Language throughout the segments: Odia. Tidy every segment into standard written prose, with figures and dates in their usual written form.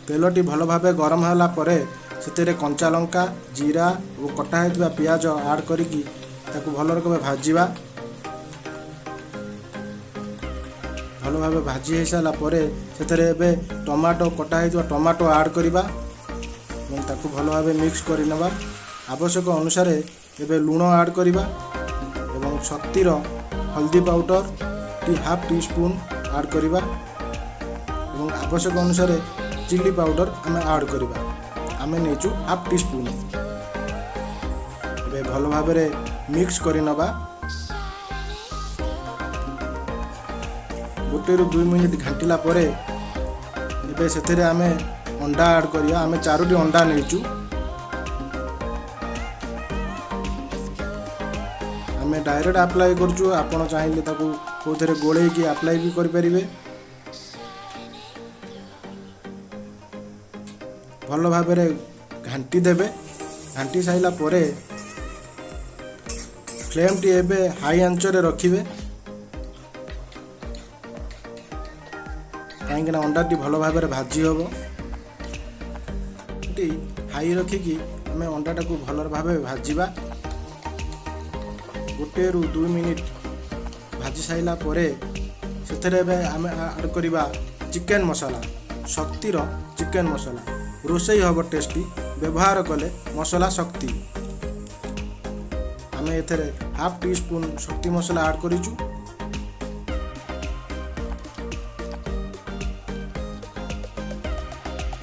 ତେଲଟି ଭଲ ଭାବେ ଗରମ ହେଲା ପରେ ସେଥିରେ କଞ୍ଚା ଲଙ୍କା, ଜିରା ଓ କଟା ହୋଇଥିବା ପିଆଜ ଆଡ଼୍ କରିକି ତାକୁ ଭଲ ରକମେ ଭାଜିବା। ଭଲ ଭାବେ ଭାଜି ହେଇସାରିଲା ପରେ ସେଥିରେ ଏବେ ଟମାଟୋ, କଟା ହେଇଥିବା ଟମାଟୋ ଆଡ଼୍ କରିବା ଏବଂ ତାକୁ ଭଲ ଭାବେ ମିକ୍ସ କରିନେବା। ଆବଶ୍ୟକ ଅନୁସାରେ ଏବେ ଲୁଣ ଆଡ଼୍ କରିବା ଏବଂ ଶକ୍ତିର ହଳଦୀ ପାଉଡ଼ର ଟି ହାଫ୍ ଟି ସ୍ପୁନ୍ ଆଡ଼୍ କରିବା ଏବଂ ଆବଶ୍ୟକ ଅନୁସାରେ ଚିଲି ପାଉଡ଼ର ଆମେ ଆଡ଼୍ କରିବା। ଆମେ ନେଇଛୁ ହାଫ୍ ଟି ସ୍ପୁନ୍। ଏବେ ଭଲ ଭାବରେ ମିକ୍ସ କରିନେବା। 1ରୁ 2 ମିନିଟ୍ ଘାଣ୍ଟିଲା ପରେ ଏବେ ସେଥିରେ ଆମେ ଅଣ୍ଡା ଆଡ଼୍ କରିବା। ଆମେ ଚାରୋଟି ଅଣ୍ଡା ନେଇଛୁ। ଆମେ ଡାଇରେକ୍ଟ ଆପ୍ଲାଏ କରୁଛୁ। ଆପଣ ଚାହିଁଲେ ତାକୁ କେଉଁଥିରେ ଗୋଳେଇକି ଆପ୍ଲାଏ ବି କରିପାରିବେ। ଭଲ ଭାବରେ ଘାଣ୍ଟି ଦେବେ। ଘାଣ୍ଟି ସାରିଲା ପରେ ଫ୍ଲେମ୍ଟି ଏବେ ହାଇ ଆଞ୍ଚରେ ରଖିବେ, କାହିଁକିନା ଅଣ୍ଡାଟି ଭଲ ଭାବରେ ଭାଜି ହେବ। ହାଇ ରଖିକି ଆମେ ଅଣ୍ଡାଟାକୁ ଭଲ ଭାବେ ଭାଜିବା। 1ରୁ 2 ମିନିଟ୍ ଭାଜି ସାରିଲା ପରେ ସେଥିରେ ଏବେ ଆମେ ଆଡ଼୍ କରିବା ଚିକେନ୍ ମସଲା। ଶକ୍ତିର ଚିକେନ୍ ମସଲା, ରୋଷେଇ ହେବ ଟେଷ୍ଟି, ବ୍ୟବହାର କଲେ ମସଲା ଶକ୍ତି। ଆମେ ଏଥିରେ ହାଫ୍ ଟି ସ୍ପୁନ୍ ଶକ୍ତି ମସଲା ଆଡ଼୍ କରିଛୁ।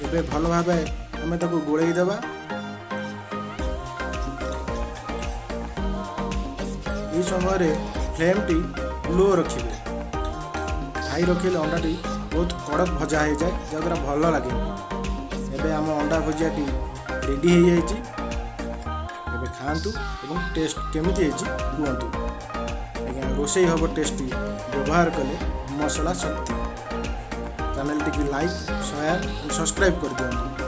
ଏବେ ଭଲ ଭାବେ ଆମେ ତାକୁ ଗୋଳେଇ ଦେବା। ଏହି ସମୟରେ ଫ୍ଲେମ୍ଟି ଲୋ ରଖିବେ। ହାଇ ରଖିଲେ ଅଣ୍ଡାଟି ବହୁତ କଡ଼କ ଭଜା ହେଇଯାଏ, ଯାହାଦ୍ୱାରା ଭଲ ଲାଗେନି। ଏବେ ଆମ ଅଣ୍ଡା ଭୁଜିଆଟି ରେଡ଼ି ହେଇଯାଇଛି। ଏବେ ଖାଆନ୍ତୁ ଏବଂ ଟେଷ୍ଟ କେମିତି ହେଇଛି କୁହନ୍ତୁ ଆଜ୍ଞା। ରୋଷେଇ ହେବ ଟେଷ୍ଟି, ବ୍ୟବହାର କଲେ ମସଲା ଶକ୍ତି। ଚ୍ୟାନେଲଟିକି ଲାଇକ୍, ସେୟାର ଏବଂ ସବସ୍କ୍ରାଇବ୍ କରିଦିଅନ୍ତୁ।